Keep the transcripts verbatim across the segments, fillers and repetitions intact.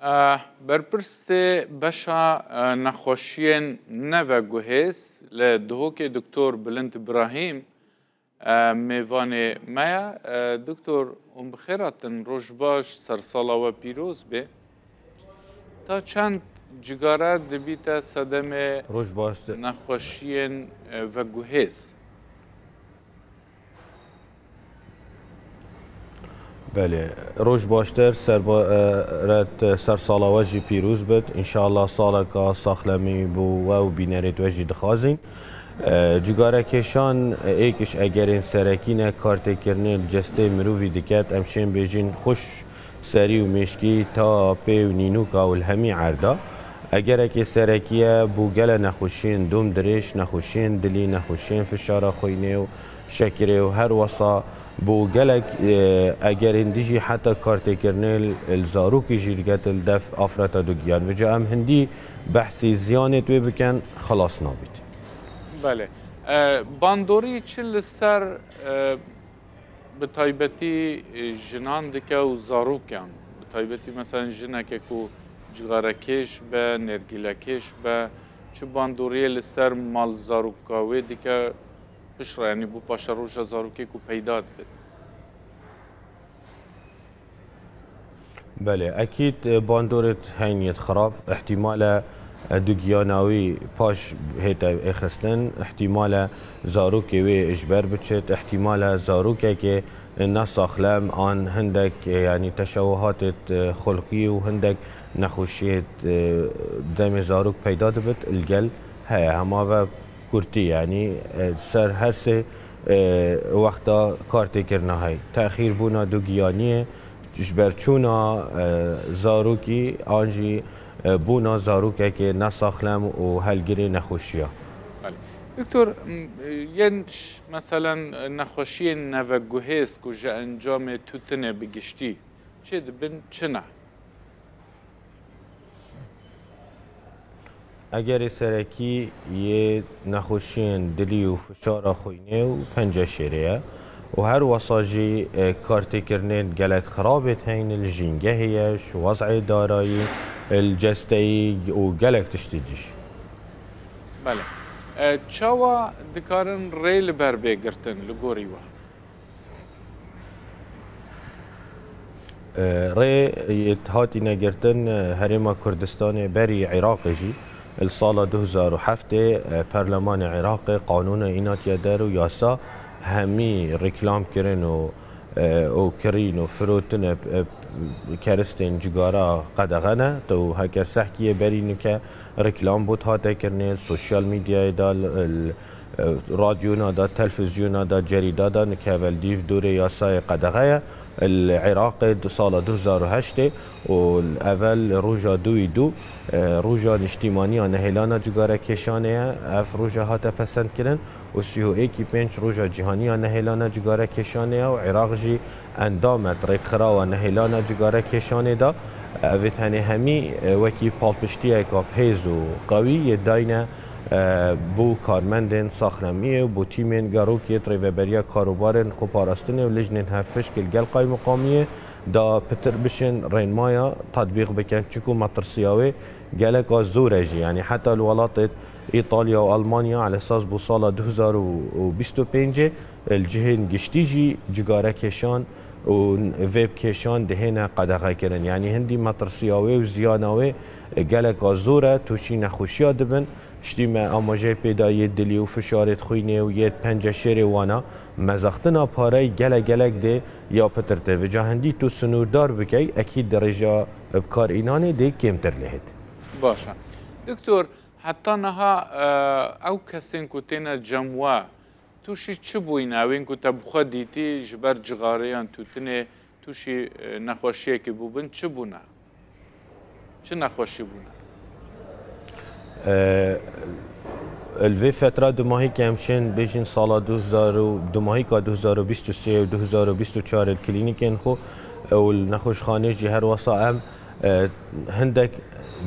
Eh, berpirsê beşa, eh, nexweşiyên neveguhêz li Duhokê Doktor Bilind Îbrahîm, eh, mêvanê me ye. Eh, Doktor, hûn bi xêr hatin, roj baş, sersala we pîroz bê. Ta çend cigare dibîte sedemê Roj baş de- nexweşiyên, eh, veguhêz? Belê, roj baştir, serba-, e, ret, sersala we jî pîroz bit. Înşallah saleka saxlemî bo we û bînerêt we jî dixwazîn. E, cigarekêşan, e, êk ji egerên serekî ne, kartêkirinê li cestê mirovî diket. Em şên bêjin xweş serî û mêşkî ta pê û nînûka û li hemî erda. Egerekê serekî ye bo gelek nexweşiyên dom dirêj, nexweşiyên dilî, nexweşiyên fişara xwînê û şekirê û her wesa bo gelek, e, egerên dî jî heta kartêkirinê li, li zarokî jî diket li def afreta dugiyan. Vêca em hindî behsî ziyanê wê bikin, xilas nabît. Belê. E, bandorî çi li ser, e, bi taybetî, e, jinan dike û zarokan? Bi taybetî, meselen, jineke ku cigarekêş be, nêrgîlekêş be, çi bandoriyê li ser mal zaroka wê dike piştre, yanî bo paşeroja zarokê ku peyda dibin? Belê, ekîd, e, bandorêt heyn yêt xirab. Îhtîmal e, e, dugiyana wî paş hête êxistin. Îhtîmal e zarokê wê ji ber biçit. Îhtîmal e zarokekê, e, nesaxlem an hindek, e, yanî teşewehatêt, e, xulqî û hindek nexweşiyêt, e, demê zarok peyda dibit, li gel heye. Hema ve kurtî, yanî, e, ser her sê, e, wexta kartêkirina hey. Texîrbûna dugiyaniyê, ji ber çûna, e, zarokî an jî, e, bûna zarokekê nesaxlem û helgirê nexweşiya. Belê. Doktor, m, yên ş-, meselen, e, nexweşiyên neveguhêz ku ji encamê tûtinê bi giştî çêdibin, çi ne? Egerê serekî yê nexweşiyên dilî û fişara xwînê û penceşêrê ye û her wesa jî, e, kartêkirinên gelek xirabêt heyne li jîngehê ye, ji wez'ê darayî, li cesteyî û gelek tiştî dî jî. Belê. E, çawa dikarin rê li ber bê girtin li gorî we? Rê yê hatîne girtin, Herêma Kurdistanê berî Iraqê jî li sala du hezar û heftê Perlemanê Iraqê qanûna înatiye der û yasa hemî reklam kirin û, û kirîn û firotin keristên cigara qedexe ne. Tu heker sehkiyê berî nike reklam bot hate kirinê, li sosyal medyayê de, li, li, e, radyona de, televîzyona de, cerîda de, nikeve li dîv dorê yasayê qedexe ye. Li Iraqê di sala du hezar û heştê û evel roja duyî du, e, roja niştîmaniya nehêlana cigarekêşanê ye. Ev roja hate pesendkirin û sî û êkî pênc roja cîhaniya nehêlana cigarekêşanê ye û Iraq jî endam e di rêkxirawa nehêlana cigarekêşanê de. Ev ê tenê hemî, e, wekî palpiştiyeka bihêz û qewî yê dayne, e, bo karmendên saxlemiyê û bo tîmên Garokê di Rêveberiya Karobarên Xweparastinê û Lijnên Hevpişk li gel Qaymoqamiyê de pitir bişên rênmaya tetbîq bikin. Çiku metirsiya wê geleka zor e jî, yanî heta li welatê Îtalya û Almanya, elesas bo sala du hezar û bîst û pêncê, li cihên giştî jî cigarekêşan û vêpkêşan dihêne qedexekirin. Yanî hindî metirsiya wê û ziyana wê geleka zor e, tûşî nexweşiya dibin. Piştî me amajeyê pê da yê dilî û fişarê xwînê û yê penceşêrê wana, mezextina parey gelek gelek dê ya pitir tê. Vêca hindî tu sinûrdar bikey, ekîd di rêja bikarînanê dê kêmtir lê hêt. Baş e. Doktor, heta niha, e, ew kesên ku têne cem we, tûşî çi bûyne? Ewên ku te bi xwe dîtî ji ber cigareyan tûtinê tûşî, e, nexweşiyekê bûbin, çi bûne? Çi nexweşî bûne? E, li vê fetra dumahîkê em şên bêjin sala du hezar û, dumahîka du hezar û bîst û sê û du hezar û bîst û çar li klînîkên xwe û li nexweşxanê jî her wesa em, e, hindek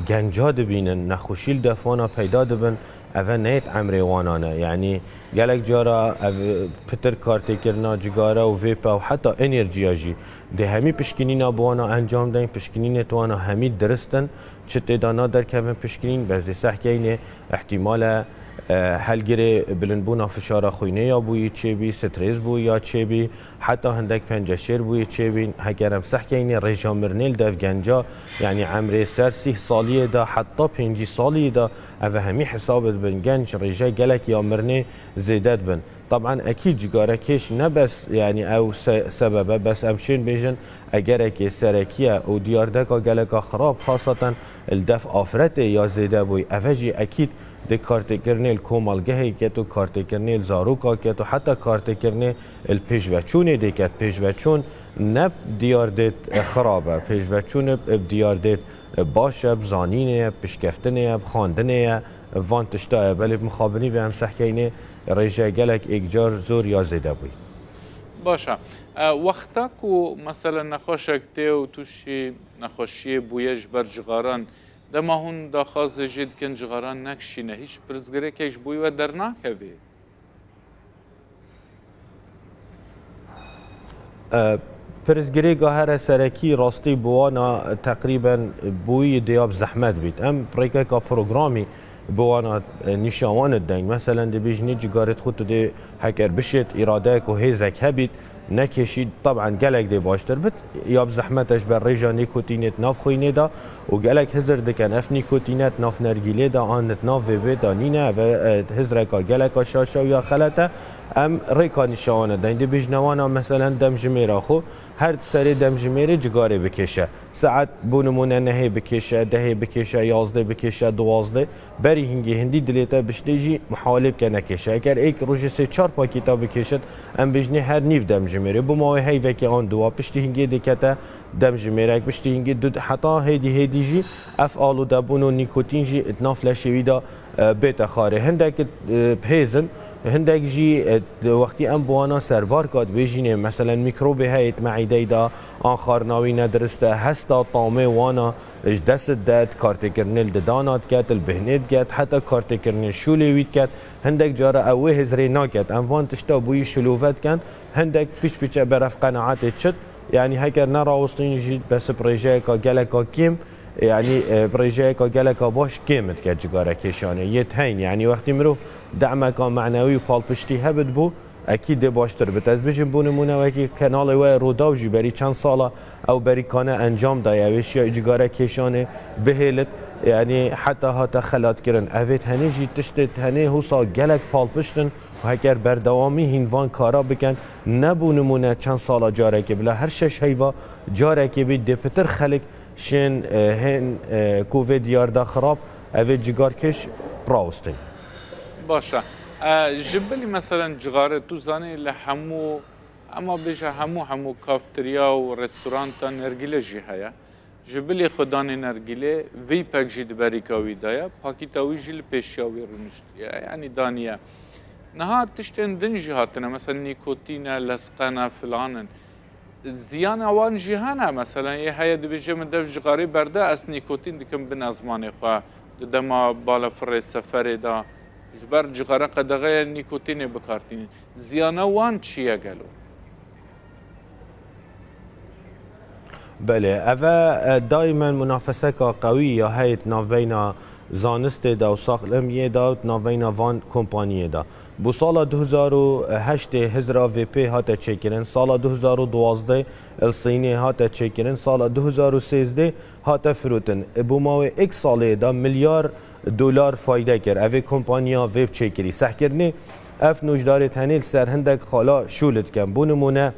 genca dibînin, nexweşî li def wana peyda dibin. Eve neyê di emrê wan a ne. Yanî gelek cara ev pitir kartêkirina cigare û vêpe û heta enerjiya jî dê hemî pişkinîna bi wan a encam deyn, pişkinînê di wan a hemî dirist in. Çi tê de naderkevin pişkinîn, bes dê sehkeynê ihtimal e, e, helgirê bilindbûna fişara xwînê ya bûyî çêbî, stres bûyî ya çêbî, heta hindek penceşêr bûyî çêbîn. Heger em sehkeynê rêja mirinê li dev genca, yanî emrê ser sîh saliyê de heta pêncî saliyê de, eve hemî hesab dibin, genc rêje gelek ya mirinê zêde dibin. Taban ekîd cigarekêş ne bes, yanî ew se-, sebeb e, bes em şên bêjin, egerekê serekî ye û diyardeka geleka xirab, xaseten li def afretê ya zêde bûyî, eve jî ekîd dê kartêkirinê li komelgehê ket û kartêkirinê li zaroka ket û heta kartêkirinê li pêşveçûnê dê ket. Pêşveçûn ne bi diyardêt xirab e, pêşveçûn bi diyardêt baş e, bi zanînê ye, bi piştkeftînê ye, bi xwendinê ye, van tişta ye. Belê bi mixabinî ve em sehkeynê rêje gelek êkcar zor ya zêde bûyî. Baş e. E, wexta ku mesela nexweşek tê û tûşî nexweşiyê bûye ji ber cigaran, dema hûn daxwazê jê dikin cigaran nekişîne, hîç pirsgirêkek ji bo wî we dernakevê? E, pirsgirêka here serekî rastî bi wana teqrîben bûyî dê ya bi zehmet bît. Em rêkeka programî bi wana, e, nîşan wan dideyn. Meselen dê bêjinê cigaret xwe tu dê heker bişêt, îradeyek û hêzek hebît, nekêşî, taban gelek dê baştir bit. Ya bi zehmet e ji ber rêja nîkotînê di nav xwînê de û gelek hizir dikin ev nîkotîne di nav nergîlê de an di nav vêbê de nîne. Ev e, hizreka geleka şaş e û ya xelet e. Em rêka nîşan wan dideyn. Dê bêjine wana meselen demjimêra xwe, her di serê demjimêrê cigarê bikêşe. Saet bo nimûne nehê bikêşe, dehê bikêşe, yazdê bikêşe, duwazdê. Berî hingê hindî dilê te biştê jî muhawelê bike nekêşe. Eger êk rojê sê çar pakîta bikêşit, em bêjinê her nîv demjimêrê. Bo mawê heyvekê an duwa, piştî hingê dê kete demjimêrek, piştî hingê du, heta hêdî hêdî jî ev alûdebûn û nîkotîn jî di nav leşê wî de, e, bête xwarê. Hindek, e, bi hêz in, hindek jî, e, di wextî em bi wana serbarka dibêjînê, meselen mîkrobê heye di meîdeyê de, an xwarina wî nedirist e, hesta tamê wana ji dest de, di kartêkirinê li didana diket, li bihnê diket, heta kartêkirinê şûlê wî diket. Hindek cara ew wê hizrê naket. Em van tişta bûyî şilove dikin. Hindek pîç pîçe beref qenaetê çit. Yanî heger nerawistîn jî bes bi rêjeyeka geleka kêm, yanî, e, bi rêjeyeka geleka baş kêm dike cigarekêşanê. Yê teyn, yanî wextî mirov demeka menewî û palpiştî hebit bû, ekîd dê baştir bit. Ez bijim bo nimûne wekî kenalê we Rûdaw jî berî çend sala ew berîkane encam daye, ew ê şiya cigare kêşanê bihêlit, yanî heta hate xelatkirin. Evê tenê jî tiştê tenê husa gelek palpişt in û heger berdewamî hîn van kara bikin, ne bo nimûne çend sala carekê bila her şeş heyva carekê bî dê pitir xelk şên, e, hên, e, ku vê diyarda xirab, evê cigarkêş rawistîn. Baş e. E, ji bilî meselen cixarê tu zanî li hemû, ema bêje hemû, hemû kafteriya û restoranta nergîle jî heye. Ji bilî xwedanê nergîlê vî pek jî di berîka wî de ye, pakîta wî jî li pêşiya wî rûniştiye, yanî daniye. Niha tiştên din jî hatine, mesela nîkotîn e, lesqen e, filan in. Ziyana wan jî hene, mesela yê heye dibêje min dev cixarê berde, ez nîkotîn dikim bin ezmanê xwe di dema balafirê seferê de, ji ber cixare qedexeya nîkotînê bikartînin. Ziyana wan çi ye gelo? Belê, ev e, e, daimen munafeseka qewî ya heye di navbeyna zanistê de û saxlemiyê de û di navbeyna van kompaniyê de. Bo sala du hezar û heştê hizra V P hate çêkirin, sala du hezar û duwazdeh li Sînê hate çêkirin, sala du hezar û sêzdeh hate firotin. Bo mawê êk salê de milyar dolar fayde kir. Ev ê kompaniya vê çêkirî. Sehkirinê ev nûjdarê tenê li ser hindek xala şûl dikin. Bo nimûne,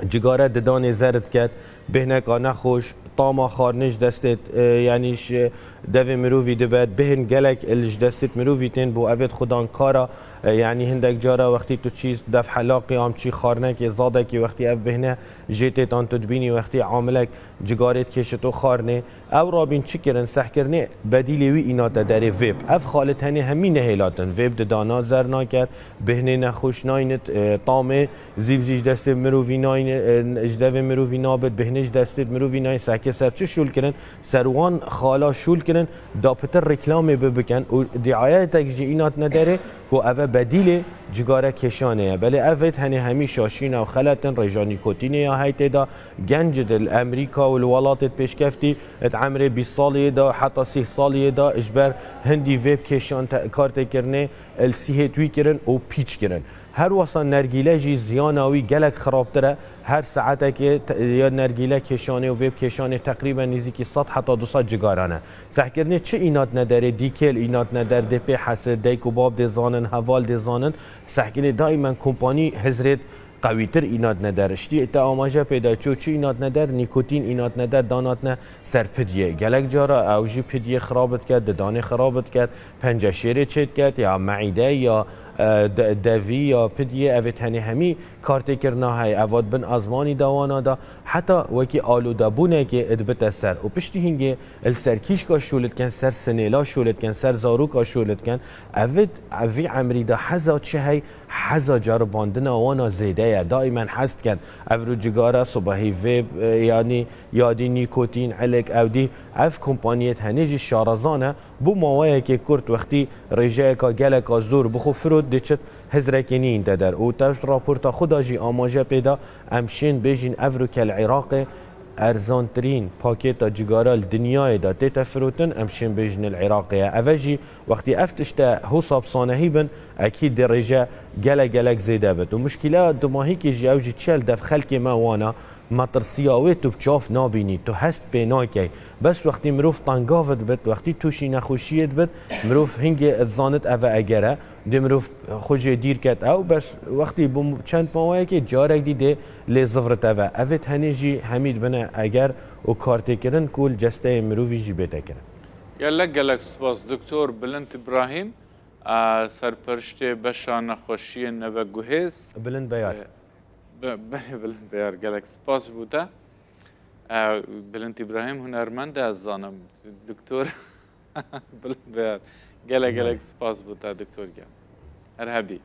cigare didanê zer diket, bêhneka nexweş, tama xwarinê ji destê, e, yanî ji devê mirovî dibe, bêhn gelek li ji destê mirovî tên bo evê xudan kara, E, yanî hindek cara wextî tu çî def helaqî am çî xarnekê, zadekî wextî ev bêhne jê têtan tu dibînî wextî amilek cigarê dikêşit û xarnê. Ew rabîn çi kirin? Sehkirinê bedîlê wî îna te derê vêb. Ev xalit henê hemî nehêlatin. Vêb didana zer naket, bêhnê nexweş naynet, e, tamê zîv zî ji destê mirovî nayne, e, ji devê mirovî nabit, bêhnê ji destê mirovî nayne. Sehkê ser çi şûl kirin? Ser wan xala şûl kirin, da pitir reklamê bi bikin û diayetek jî îna tine derê ku ev e bedîlê cigare kêşanê ye. Belê ev ê tenê hemî şaşîn ew xeletin, rêja nîkotînê ya heytê de, genc di li Emerîka û li welatê pêşkeftî, di emrê bîst saliyê de, heta sîh saliyê de, ji ber hindî vê bi kêşan te-, kartêkirinê, li sîhêt wî kirin û pîç kirin. Her wesa nergîle jî ziyana wî gelek xirabtir e. Her saetekê te-, ya nergîle kêşanê û vê bi kêşanê teqrîben nêzîkî sed heta du sed cigaran e. Sehkirinê çi îna tine derê, dîkêl îna tine der, dê pê hesid, dayk û bab dê zanin, heval dê zanin. Sehkirinê daîmen kompanî hizrêt qewîtir îna tine der. Ştî te amaje pê de çû, çi îna tine der, nîkotîn îna tine der, dana tine ser pidiyê. Gelek cara ew jî pidiyê xirab diket, didanê xirab diket, penceşêrê çê diket, ya meîde, ya, e, de-, devî, ya pidiyê, ev ê tenê hemî kartêkirina heye. Ev hat bin ezmanî de wana da, heta wekî alûdebûnekê dibite ser. Û piştî hingê li ser kîşka şûl dikin, ser sinêla şûl dikin, ser zaroka şûl dikin. Ev ê, ev vî emrî de heza çi hey, heza ceribandina wana zêde ye. Daîmen hez dikin. Ev rû cigara, subahî vê, e, yanî yadî nîkotîn, elik, ew dî. Ev kompaniyê tenê jî şarezan e. Bo maweyekê kurt wextî rêjeyeka geleka zor bi xwe firot, dê çit hizrekê nîn te der. Û tewt raporta xwe da jî amaje pê da, em şên bêjin ev rû ke li Iraqê erzantirîn pakêta cigara li dinyayê de tête firotin, em şên bêjin li Iraqê ye. Eve jî wextî ev tişte hosab sanehî bin, ekîd dê rêje gelek gelek zêde bit. Û muşkîleya dumahîkê jî ew jî çi ye li dev xelkê me wana, metirsiya wê tu bi çav nabînî, tu hest pê nakey. Bes wextî mirov tengav dibit, wextî tûşî nexweşiyê dibit, mirov hingê dizanit eve eger e. Dê mirov xwe jê dîr ket ew, bes wextî bû çend maweyekê carek dî dê lê zivrit eve. Evê tenê jî hemî dibine eger û kartêkirin ku li cesteyê mirovî jî bête kirin. Gelek gelek spas Doktor Bilind Îbrahîm, e, serperiştê beşa nexweşiyên neve guhêz. Bilind Beyar. E, be-, belê Bilind Beyar, gelek spas ji bo te. E, Bilind Îbrahîm hunermend e, ez zanim. Doktor Bilind Beyar, gelek gelek spas bo te Doktor Gel. Her hebî.